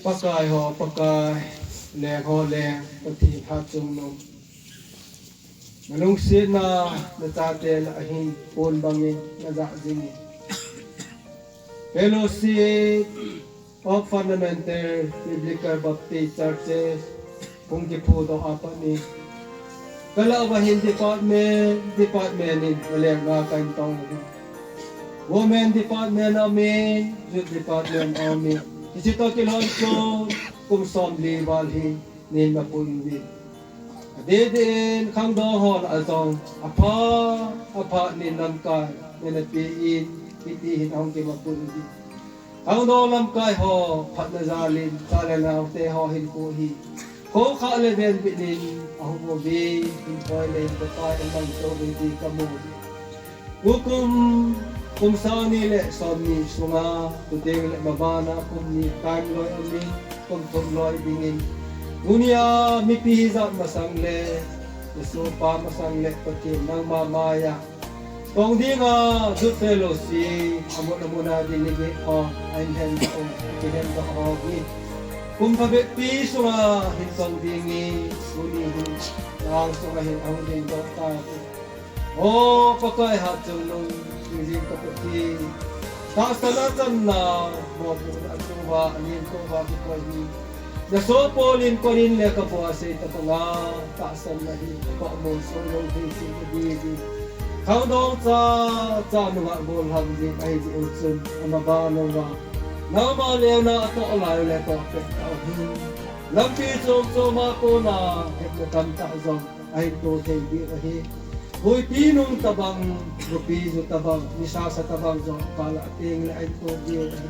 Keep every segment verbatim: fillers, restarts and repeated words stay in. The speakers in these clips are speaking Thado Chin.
Pakai ho Pakai, Leng ho Leng, Pathen hatchungnung. Nalungsetna nachate lah a hin pon bangin najah jingin, Fellowship of Fundamental Biblical Baptist Churches hung kiphudoh a pat in, kalah uva hin department department in nalengna kahin tong uve. Women department aumin, youth department aumin, hiche toh kilhon chun kum somli val hi neihin mapui uvin, adeh deh in khangdong ho lah a jong apha apha in lamkai nanape in, hiti hin ahung kimapui uvin. Khangdong lamkai ho phatna jal in, cha le naote ho hinkho hi khokhah le venbit in ahung uve, hinkho le hinkho pa in mang to uve ti kamu uve. Tukum, kum sang ni le somni sunga, tuteng le mabana kum ni time loi aumin, kum thum loi dingin, tunia mipi hijat masang le, nasopa masang le, Pathen nangma maiya tong dinga Youth Fellowship amun amuna delegate ho ahin lhendoh u, akihin lhendoh u hi, kum phabep pi sunga hin tong dingin, tuni hin nang sunga hin ahung dingdoh tauve. O Pakai hatchungnung, hingjing ka Pathen, tahsanna channa, mopohna atouva, anem touva kikoi hi, nasopi Paul in Korin lekhabua asei tobanga, tahsanna hi koh molso jong thei cheh nadiuvin, khangdong cha cha nunga gollhang jing ahi jeh u chun, amaban uva nangma lengna atoh lai u le atoh peh tauhen. Lampi chom choma kona hepna tamtah jong ahin to thei diu ahi. Huipi nung tobang, nupi ju tobang, nisa sa tobang jong kal a teng le ahin to diu ahi.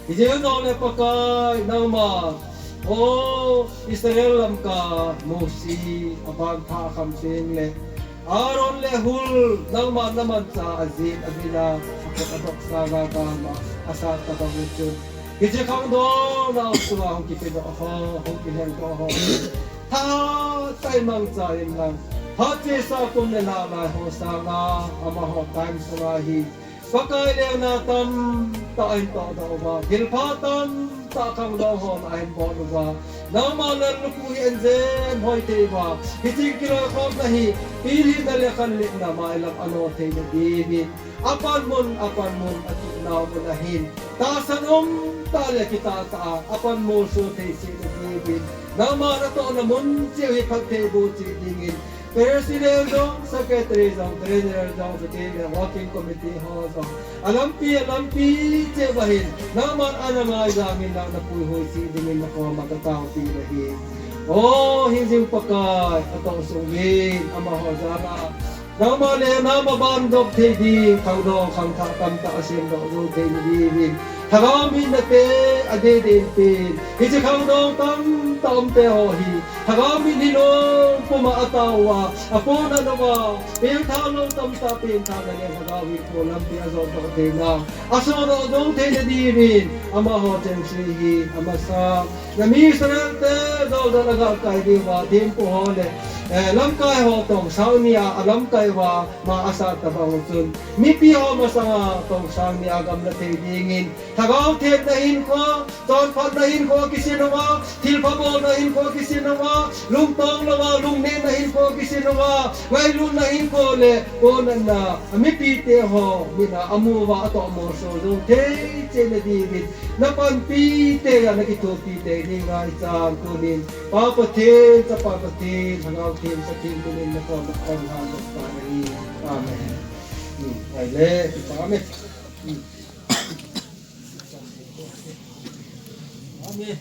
Hijeh jongle Pakai, nangma, o Israel lamkai Mosi aban tha akham teng le, Aaron le Hur, nangma namanchah a ajin avila, akhut adok sanga gama asat tobang u chun, hiche khangdong nau sunga hung kipedoh ho, hung kilhengdoh ho, tha tah in mangcha in lang, phat chesa kum le lha lai ho sanga, amaho time sunga hi Pakai lengna tamtah ahin tohdoh uva, thilpha tamtah khangdong hon ahin bol uva, nangma lallukhuh hi ahin jem hoi thei uva, hiche kiloikhomna hi pilhitna le khanlitna mailam a no thei nadiuvin, apanmun apanmun, atuhnau mun a hin tahsan umtah le kitah tah a apan molso thei cheh nadiuvin, nangma natohna mun cheh u hi phattheiboh cheh dingin, President jong, Secretary jong, Treasurer jong, chuteng le Working Committee ho jong, alampi alampi cheh uva hin nangman ana ngaijang in, nang napuihoi cheh dingin nakoma kataopi nahi. O hingjing Pakai, atoh sung uvin, amaho jal a nangma lengna maban dop thei ding khangdong khangthah tamtah asemdoh jou thei nadiuvin, Lhagao mitnate adeh deh in pen, hiche khangdong tamtah umte ho hi Lhagao mit hi lungpum a atao uva, apohnat uva, pengthah lou tamtah pengthahna le Lhagao hinkho lampi a jotdoh theina, asodoh jou thei nadiuvin, amaho chengse hi amasa nami Israel te joljol a galkai diuva thempu ho le, eh, lamkai ho tongsang ni a alamkai uva ma asat tobang u chun, mipi ho masanga tongsang ni a gamla thei dingin, Lhagao themna hinkho, chonphatna hinkho kisin uva, thilpha bolna hinkho kisin uva, lungtong louva lungnetna hinkho kisin uva, ngailutna hinkho le pohnatna, mipite ho mit a amu uva atoh molso jou thei cheh nadiuvin, napanpi tei a nakithopi tei ding ngaichan tunin, Pa Pathen, Chapa Pathen, Lhagao Theng Pathen tunin nakoma kahin lhandoh tai. Amen. Hmm, ahile, kipa ume. Hmm. Amen.